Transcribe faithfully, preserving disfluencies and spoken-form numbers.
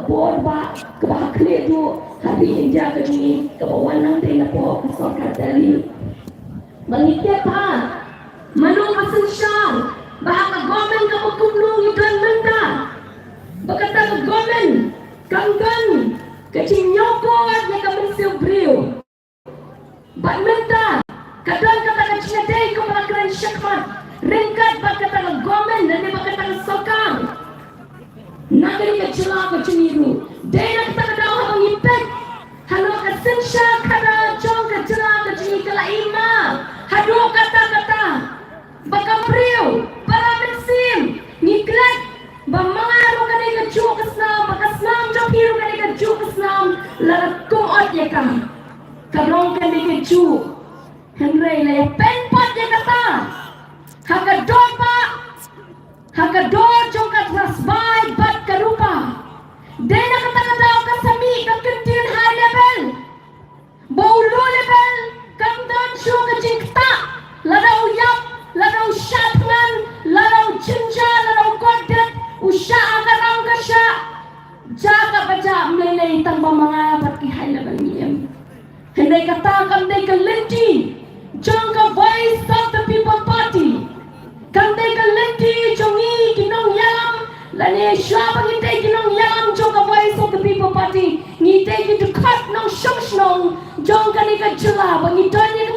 por ba kaba ha khlieh duh ha ri India ka jong ngi kaba wan nangtei na pdeng ka sorkar Delhi. Ba ngi tip ba mano ka synshar ba ha ka government kaba kumno ngi don mynta, ba kata ka government kam don ka jingïoh kot ïa ka mynsiem briew. Bad mynta ka don kata ka jingïadei kaba la kren shakhmat ryngkat bad kata ka government lane bad kata ka sorkar. Na kane ka jylla ka jong ngi ruh, dei na kata ka daw haba ngi peit halor ka synshar khadar jong ka jylla ka jong ngi ka la im haduh katta katta, ba ka briew para mynsiem ngi klet ba ma nga ruh ka dei kajuh ka snam, ba ka snam jong phi ruh ka dei kajuh ka snam, lada kum ot ïa ka, ka long ka dei kajuh. Hynrei la ïa pynpot ïa kata ha ka dor ba ha ka dor jong ka trasbai bad ka rupa. Dei na kata ka daw ka sa mih ka kyntien high level, ba u low level kam don shuh ka jingktah. Lada u ïap, lada u shah thngan, lada u jynjar, lada u kot det, u shah ha ka rang ka shah, ja kaba ja ym lei lei tang ba ma nga bad ki high level ngi im. Hynrei kata kam dei ka lynti jong ka Voice of the People Party. Kam dei ka lynti jong ngi ki nongïalam, lane shuwa ba ngi dei ki nongïalam jong ka Voice of the People Party, ngi dei ki dkhot nongshong shnong jong kane ka jylla, ba ngi don ïa kata